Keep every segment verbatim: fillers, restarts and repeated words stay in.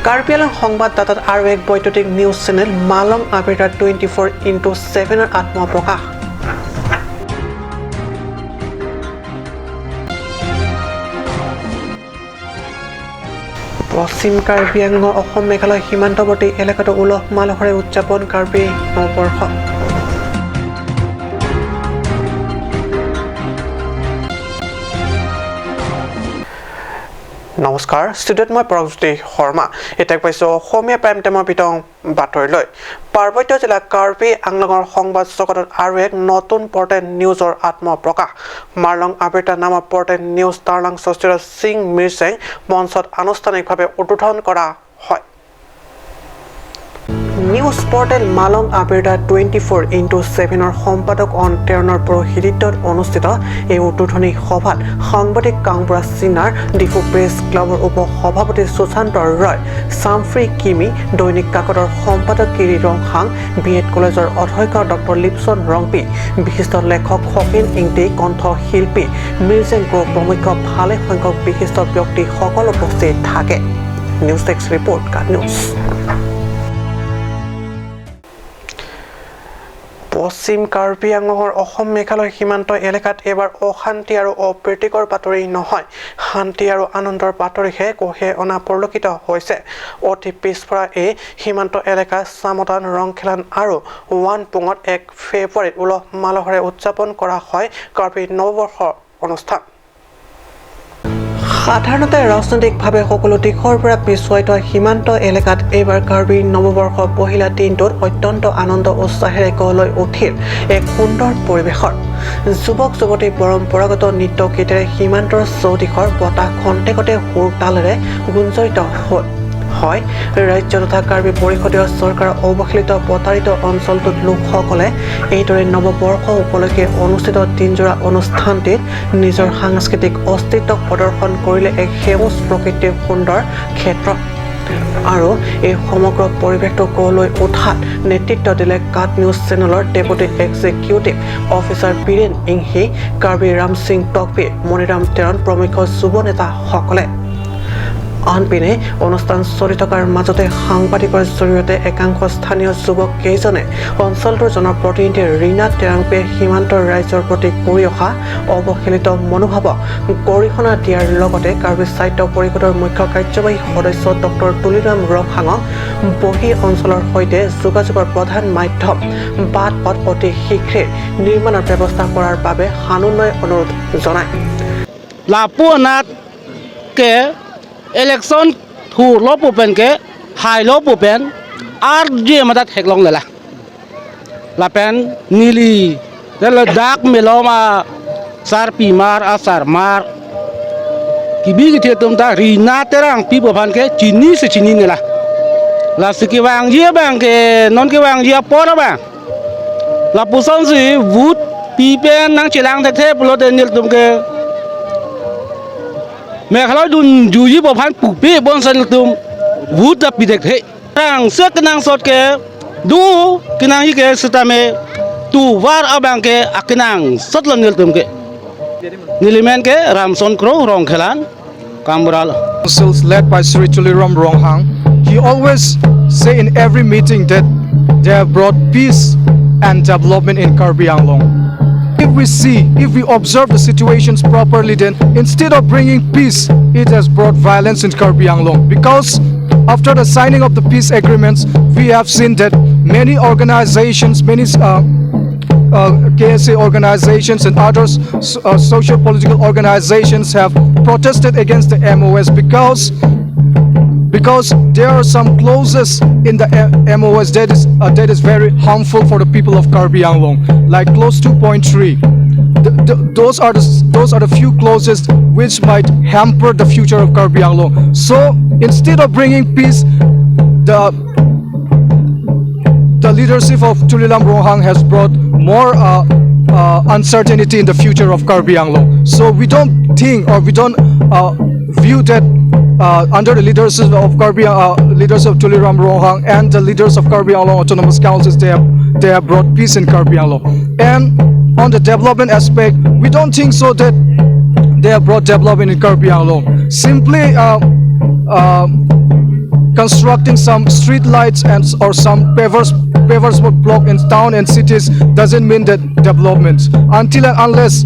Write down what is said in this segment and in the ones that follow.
কাৰ্বি আংলং সংবাদদাতাত আৰু এক বৈদ্যুতিক নিউজ চেনেল মালং আবেদা টুৱেণ্টি ফ'ৰ ইনটু ছেভেনৰ আত্মপ্ৰকাশ। পশ্চিম কাৰ্বি আংলঙৰ অসম মেঘালয় সীমান্তৱৰ্তী এলেকাতো উলহ মালহেৰে উদযাপন কাৰ্বি নৱবৰ্ষ। নমস্কাৰ, ষ্টুডিঅ'ত মই প্ৰগজ্যোতি শৰ্মা। এতিয়া পাইছো অসমীয়া প্ৰাইম টাইমৰ বিতং বাতৰিলৈ। পাৰ্বত্য জিলা কাৰ্বি আংলঙৰ সংবাদ জগতত আৰু এক নতুন পৰ্টেল নিউজৰ আত্মপ্ৰকাশ। মালং আবেদা নামৰ পৰ্টেল নিউজ তাৰ্লাং স্বস্তিৰ সিং মিৰ্চেং মঞ্চত আনুষ্ঠানিকভাৱে উদ্বোধন কৰা হয়। নিউজ পৰ্টেল মালং আবেদা টুৱেণ্টি ফ'ৰ ইনটু ছেভেনৰ সম্পাদক অন তেৰণৰ পৌৰোহিত্যত অনুষ্ঠিত এই উদ্বোধনী সভাত সাংবাদিক কাংবুৰা সিনহাৰ, ডিফু প্ৰেছ ক্লাবৰ উপ সভাপতি সুশান্ত ৰয়, চামফ্ৰি কিমি, দৈনিক কাকতৰ সম্পাদক কিৰি ৰংহাং, বি এড কলেজৰ অধ্যক্ষ ডক্টৰ লিপচন ৰংপি, বিশিষ্ট লেখক খগেন ইংতি, কণ্ঠশিল্পী মিৰ্জেং কো প্ৰমুখ্য ভালেসংখ্যক বিশিষ্ট ব্যক্তিসকল উপস্থিত থাকে। নিউজ ডেস্ক ৰিপৰ্ট, কাট নিউজ। পশ্চিম কাৰ্বি আংলঙৰ অসম মেঘালয় সীমান্ত এলেকাত এইবাৰ অশান্তি আৰু অপ্ৰীতিকৰ বাতৰি নহয়, শান্তি আৰু আনন্দৰ বাতৰিহে কঢ়িয়াই অনা পৰিলক্ষিত হৈছে। অতি পিছপৰা এই সীমান্ত এলেকা চামতান, ৰংখেলান আৰু ৱানপুঙত এক ফেব্ৰুৱাৰীত উলহ মালহেৰে উদযাপন কৰা হয় কাৰ্বি নৱবৰ্ষৰ অনুষ্ঠান। সাধাৰণতে ৰাজনৈতিকভাৱে সকলো দিশৰ পৰা পিছুৱাই থোৱা সীমান্ত এলেকাত এইবাৰ কাৰ্বি নৱবৰ্ষৰ পহিলা দিনটোত অত্যন্ত আনন্দ উৎসাহেৰে গঢ় লৈ উঠিল এক সুন্দৰ পৰিৱেশৰ। যুৱক যুৱতী পৰম্পৰাগত নৃত্য গীতেৰে সীমান্তৰ চৌদিশৰ বতাহ খন্তেকতে হুৰ তালেৰে গুঞ্জৰিত হ'ল। হয়, ৰাজ্য তথা কাৰ্বি পৰিষদীয় চৰকাৰৰ অৱহেলিত প্ৰতাৰিত অঞ্চলটোত লোকসকলে এইদৰে নৱবৰ্ষ উপলক্ষে অনুষ্ঠিত দিনজোৰা অনুষ্ঠানটিত নিজৰ সাংস্কৃতিক অস্তিত্বক প্ৰদৰ্শন কৰিলে এক সেউজ প্ৰকৃতিৰ সুন্দৰ ক্ষেত্ৰ। আৰু এই সমগ্ৰ পৰিৱেশটো গঢ় লৈ উঠাত নেতৃত্ব দিলে কাট নিউজ চেনেলৰ ডেপুটি এক্সিকিউটিভ অফিচাৰ বীৰেণ ইংহি, কাৰ্বি ৰামসিং তকবী, মণিৰাম তেৰণ প্ৰমুখ্য যুৱ নেতাসকলে। আনপিনে অনুষ্ঠান চলি থকাৰ মাজতে সাংবাদিকৰ জৰিয়তে একাংশ স্থানীয় যুৱক কেইজনে অঞ্চলটোৰ জনপ্ৰতিনিধি ৰীণা তেৰাংপীয়ে সীমান্তৰ ৰাইজৰ প্ৰতি কৰি অহা অৱহেলিত মনোভাৱক গৰিহণা দিয়াৰ লগতে কাৰ্বি স্বায়ত্ত পৰিষদৰ মুখ্য কাৰ্যবাহী সদস্য ডক্টৰ তুলিৰাম ৰংহাঙক বহিঃ অঞ্চলৰ সৈতে যোগাযোগৰ প্ৰধান মাধ্যম বাট পথ অতি শীঘ্ৰে নিৰ্মাণৰ ব্যৱস্থা কৰাৰ বাবে সানুনয় অনুৰোধ জনায়। Lapu anat ke election thurlo pu pen ke, hailo pu pen, arje madat theklonglela. Lapen neli, ladak meloma sarpimar, asarmar, kebi kethe atum ta Rina Terangpi pu aphan ke chinisi chininela. Lasi kevangji abang ke, non kevangji apor abang, lapusonsi vote pi pen nangchelang thekthe pulote nelitum ke Meghalaya dunjuiji pu aphan pupe bonsai nelitum vote ta pi thekthe. Rang se kenangsot ke do, kenangji ke setame tovar abang ke akenangsotlo nelitum ke. Neli men ke Ramson Kro, Rongkhelan, Kamral. Councils led by Shri Tuliram Ronghang, he always say in every meeting that they have brought peace and development in Karbi Anglong. If we see, if we observe the situations properly, then instead of bringing peace, it has brought violence in Karbi Anglong. Because after the signing of the peace agreements, we have seen that many organizations, many, uh, uh, K S A organizations and others, s-, uh, social political organizations have protested against the M O S because, because there are some clauses in the, uh, M O S that is, uh, that is very harmful for the people of Karbi Anglong, like clause two point three. Th-, th-, those are the s-, those are the few clauses which might hamper the future of Karbi Anglong. So instead of bringing peace, the the leadership of Tuliram Ronghang has brought more, uh, uh, uncertainty in the future of Karbi Anglong. So we don't think, or we don't, uh, view that, uh, under the leadership of Karbi, uh, leaders of Tuliram Ronghang and the leaders of Karbi Anglong Autonomous Councils, they have, they have brought peace in Karbi Anglong. And on the development aspect, we don't think so that they have brought development in Karbi Anglong. Simply, uh, uh, constructing some street lights and, or some pavers, pavers block in town and cities doesn't mean that development. Until and unless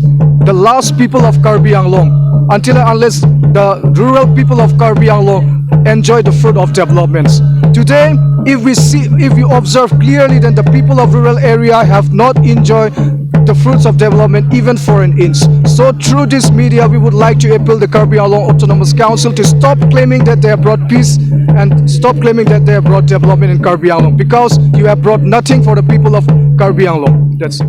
the last people of Karbi Anglong, until and unless the rural people of Karbi Anglong enjoy the fruit of developments. Today, if we see, if we observe clearly, then the people of rural area have not enjoyed the fruits of development even for an inch. So through this media, we would like to appeal the Karbi Anglong Autonomous Council to stop claiming that they have brought peace and stop claiming that they have brought development in Karbi Anglong, because you have brought nothing for the people of Karbi Anglong. That's it.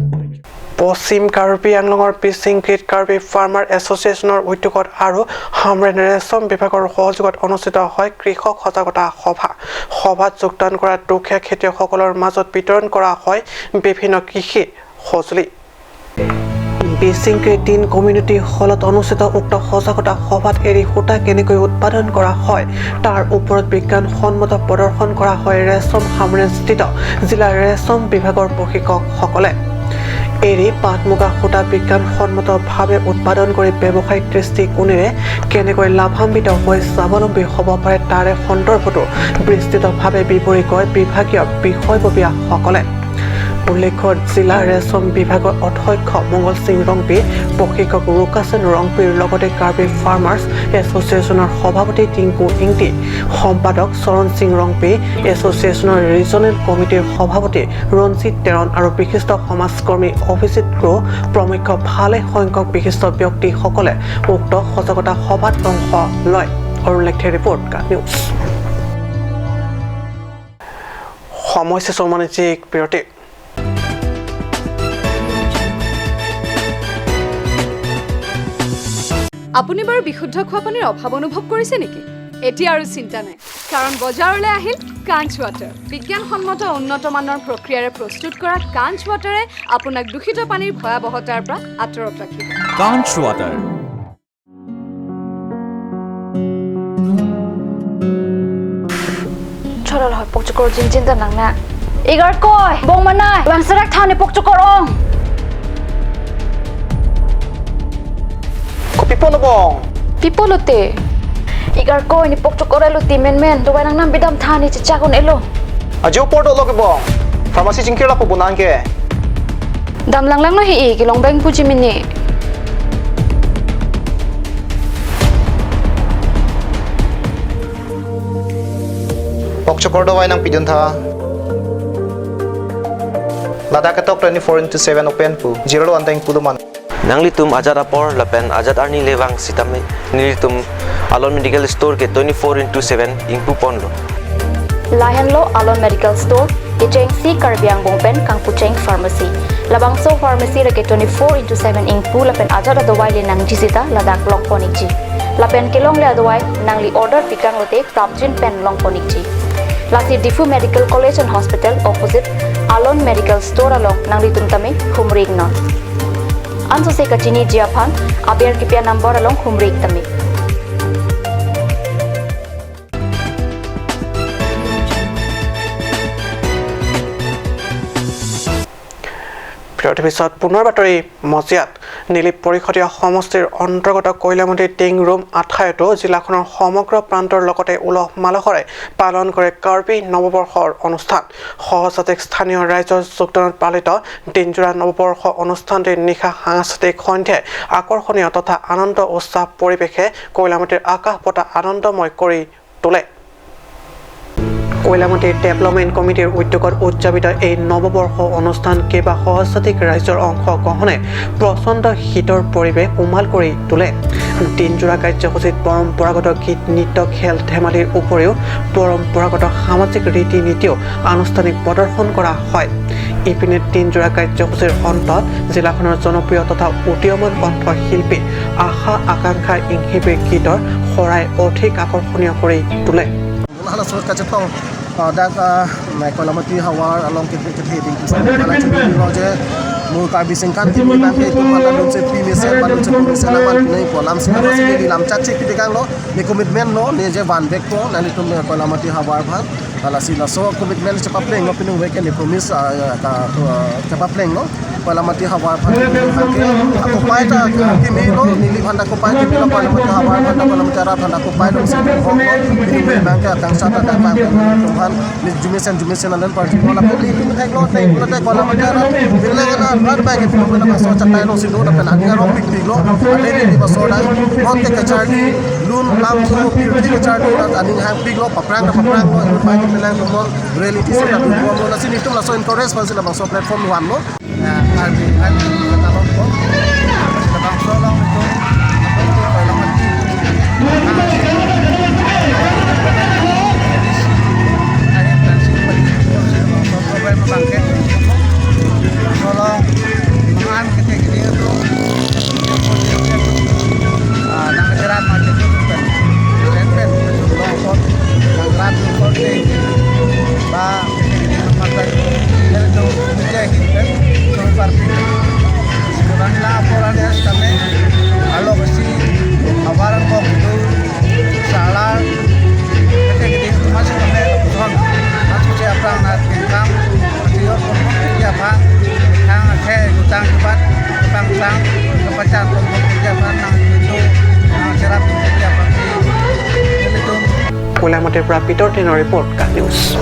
পশ্চিম কাৰ্বি আংলঙৰ বিচিংকৃত কাৰ্বি ফাৰ্মাৰ এছ'চিয়েশ্যনৰ উদ্যোগত আৰু হামৰেণ ৰেচম বিভাগৰ সহযোগত অনুষ্ঠিত হয় কৃষক সজাগতা সভা। সভাত যোগদান কৰা দুখীয়া খেতিয়কসকলৰ মাজত বিতৰণ কৰা হয় বিভিন্ন কৃষি সঁজুলি। বিচিংকৃত টিন কমিউনিটি হলত অনুষ্ঠিত উক্ত সজাগতা সভাত এৰী সূতা কেনেকৈ উৎপাদন কৰা হয়, তাৰ ওপৰত বিজ্ঞানসন্মত প্ৰদৰ্শন কৰা হয় ৰেচম হামৰেণস্থিত জিলা ৰেচম বিভাগৰ প্ৰশিক্ষকসকলে। এৰী পাট মুগা সূতা বিজ্ঞানসন্মতভাৱে উৎপাদন কৰি ব্যৱসায়িক দৃষ্টিকোণেৰে কেনেকৈ লাভান্বিত হৈ স্বাৱলম্বী হ'ব পাৰে, তাৰে সন্দৰ্ভতো বিস্তৃতভাৱে বিৱৰি কয় বিভাগীয় বিষয়ববীয়াসকলে। উল্লেখ্য, জিলা ৰেচম বিভাগৰ অধ্যক্ষ মংগল সিং ৰংপী, প্ৰশিক্ষক ৰুকাচেন ৰংপীৰ লগতে কাৰ্বি ফাৰ্মাৰ্ছ এছ'চিয়েশ্যনৰ সভাপতি টিংকু ইংতি, সম্পাদক চৰণ সিং ৰংপী, এছ'চিয়েশ্যনৰ ৰিজনেল কমিটিৰ সভাপতি ৰঞ্জিত তেৰণ আৰু বিশিষ্ট সমাজকৰ্মী অভিজিত ক্ৰ প্ৰমুখ্য ভালে সংখ্যক বিশিষ্ট ব্যক্তিসকলে উক্ত সজাগতা সভাত অংশ লয়। অৰুণ লেকথেৰ ৰিপৰ্ট, কাট নিউজ। সময় শেষ, মানে, এক বিৰতি। আপুনি বাৰু বিশুদ্ধ খোৱা পানীৰ অভাৱ অনুভৱ কৰিছে নেকি? এতিয়া আৰু চিন্তা নাই, কাৰণ বজাৰলৈ আহিল কাঞ্চ ৱাটাৰ। বিজ্ঞানসন্মত উন্নত মানৰ প্ৰক্ৰিয়াৰে প্ৰস্তুত কৰা কাঞ্চ ৱাটাৰে আপোনাক দূষিত পানীৰ ভয়াৱহতাৰ পৰা আঁতৰত ৰাখিব। কাঞ্চ water. Cholol hoi, pokchokor jinjin ta nang na. Igarkoi, bong manai, vangserak tha ne pokchokor ong. Kopi pulo bong? Pi pulote? Igarkoi, ne pokchokor elo ti menmen, dovai nangnam bidam tha ne chechak un-elo. Ajo apor dolo ke bong. Pharmacy chingkir lapu bonang ke. Dam langlanglo he-i, kelong bang puji mini. Pokchokor dovai nangpidun tha. Ladak ketok twenty-four into seven open pu. Jiralo anteng pulo man. Nanglitum ajat apor lapen ajat arni le vang sitame nelitum Alon Medical Store ke twenty-four into seven ingpu ponlo. Lahenlo Alon Medical Store, kechengsi Karbi Angbong pen kangpucheng pharmacy. Labangso pharmacy lake twenty-four into seven ingpu lapen ajat adovai le nangji sita ladak longpon ikji. Lapen kelongle adovai nangli order pikanglote prapjin pen longpon ikji. Lasi Diphu Medical College and Hospital opposite Alon Medical Store along nanglitum tame humri iknon. Ansose kachiniji aphan aber kipi a-number along humri ik tame. বিৰতিৰ পিছত পুনৰ বাতৰি মজিয়াত। নিলিপ পৰিষদীয় সমষ্টিৰ অন্তৰ্গত কৈলামতি টিংৰুম আঠাইতো জিলাখনৰ সমগ্ৰ প্ৰান্তৰ লগতে উলহ মালহেৰে পালন কৰে কাৰ্বি নৱবৰ্ষৰ অনুষ্ঠান। সহস্ৰাধিক স্থানীয় ৰাইজৰ যোগদানত পালিত দিনজোৰা নৱবৰ্ষ অনুষ্ঠানটিৰ নিশা সাংস্কৃতিক সন্ধ্যাই আকৰ্ষণীয় তথা আনন্দ উৎসাহ পৰিৱেশে কৈলামতিৰ আকাশ বতাহ আনন্দময় কৰি তোলে। কৈলামতি ডেভেলপমেণ্ট কমিটিৰ উদ্যোগত উদযাপিত এই নৱবৰ্ষ অনুষ্ঠান কেইবা সহস্ৰাধিক ৰাইজৰ অংশগ্ৰহণে প্ৰচণ্ড শীতৰ পৰিৱেশ উমাল কৰি তোলে। দিনজোৰা কাৰ্যসূচীত পৰম্পৰাগত গীত, নৃত্য, খেল ধেমালিৰ উপৰিও পৰম্পৰাগত সামাজিক ৰীতি নীতিও আনুষ্ঠানিক প্ৰদৰ্শন কৰা হয়। ইপিনে দিনজোৰা কাৰ্যসূচীৰ অন্তত জিলাখনৰ জনপ্ৰিয় তথা উদীয়মান কণ্ঠশিল্পী আশা আকাংক্ষা ইংহিপিৰ গীতৰ শৰাই অধিক আকৰ্ষণীয় কৰি তোলে। Hala surat kachetong, ah, dak, ah, Koilamati havar along ke ke theding. Hala chini lo je mur Karbi sengkan ti mi bang ke itu hala dun se pi mesen, hala dun se pi mesen, hala pinai po lam sengkan sini di lam chak chik di kang lo, ni commitment lo, ni je van bek po, nani tum Koilamati havar bang. Lasi laso commitment chepaplenglo, pini weekend ni promise, ah, ka, ah, chepaplenglo. Koilamati havar aphan ke, akopai ta kimilo, neli aphan ta akopai kimilo, Koilamati havar aphan ta, Koilamati arat aphan ta akopai lo si ho. Pini abang ke akangsha ta dak abang ke aphan, ni jumesen jumesen andan party ko la pini theklo theklo te Koilamati arat. Pini la na rat abang ke pini la so chatai lo si do na pen ani arong pikpiklo. Ade ni ba so dang. Mon ke kacharli, lun lam so pirti kacharli na aning hangpiklo, paprang na papranglo, pai ke pelang ko mon. Reality si lapu bomlo, lasi nelitum laso encourage aphan si labangso platform vanlo. Ya, Karbi Anglong katalon ko. Labangso along nelitum, Koilamati. Ahi pensi pati, labangso program abang ke. Tolong, mangan kete kete itu. Ah, nang keran macam itu kan. Pen, pen, pen, pen, pen, nang keran itu kan. Ba, Sekarang laporan ya kami, alokasi awaran kok itu salah, kete kete itu masih kami kebutuhan, masih siap perang nat kengkam, masih yor pun kerja pan, yang saya utang cepat, utang utang, kepacar pun kerja pan, nang itu, nang cerap kerja pan, itu. Koilamati pra Peter Theron report, KAT News.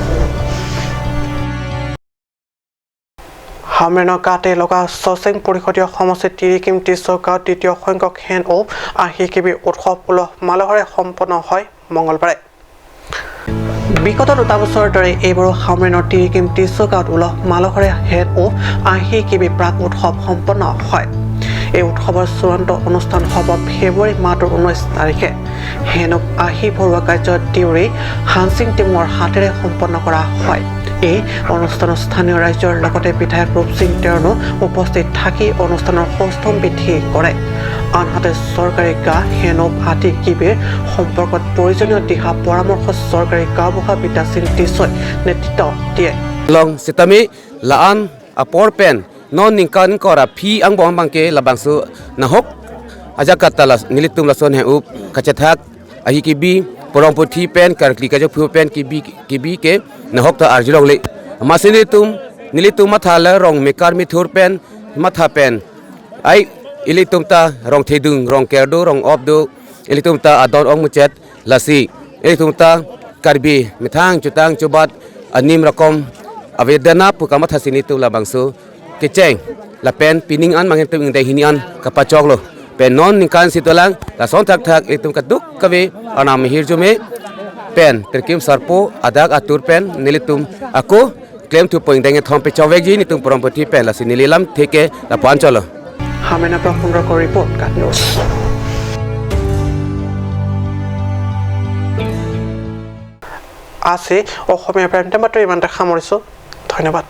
Hamren Kate Loka Soseng Porikhotia Homosti Tirikim Tisso Gaon Titio Hongkok Hen Up Ahi Kibi Utkhop Ulo Malore Hompono Hoi Mongolbare. বিগত দুটা বছৰ ধৰি এইবাৰো হামৰেনৰ তিৰিকিম টিচু গাঁৱত উলহ মালহৰে হেড অ' আহি কিবি প্ৰাক উৎসৱ সম্পন্ন হয়। এই উৎসৱৰ চূড়ান্ত অনুষ্ঠান হ'ব ফেব্ৰুৱাৰী মাহটোৰ ঊনৈছ তাৰিখে। হেনক আহি ভৰোৱা কাৰ্য দেউৰী হানসিং টিমৰ হাতেৰে সম্পন্ন কৰা হয়। এই অনুষ্ঠানত স্থানীয় ৰাইজৰ লগতে বিধায়ক ৰূপসিং তেৰণো উপস্থিত থাকি অনুষ্ঠানৰ সষ্টম বিধি কৰে। আনহাতে চৰকাৰী গা হেনক আদি কিবিৰ সম্পৰ্কত প্ৰয়োজনীয় দিহা পৰামৰ্শ চৰকাৰী গাঁওবুঢ়া বিদ্যাসিং টিচুৱে নেতৃত্ব দিয়ে। Long sitame la-an apor pen non ningkan kora phi angbong abang ke labangso nahok ajak kata la nelitum lason he up kachethak ahi kibi porong puthi pen karkli kajok phu pen kibi kibi ke nahok ta arjulongle. Amatsi nelitum nelitum matha la rong mekar mithur pen matha pen ai ilitum ta rong thedung rong kerdo rong opdo ilitum ta adon ong muchet lasi ilitum ta Karbi methang chutang chubat anim rakom avedana pu kamathasi nelitum labangso kecheng lapen pining an mangin tum ingdeng hini an kapachoklo. Pen non ningkan si dolang lason thakthak ilitum kaduk kave anam hirjume pen terkim sarpo adak atur pen nelitum ako klemthupo ingdeng thom pechokvekji nelitum porong puthi pen lasi neli lamthe ke lapu-an cholo. Hamren Apra Hundroko report, KAT News. Asi Asomiya prime time বাতৰি ইমানতে সামৰিছো। ধন্যবাদ।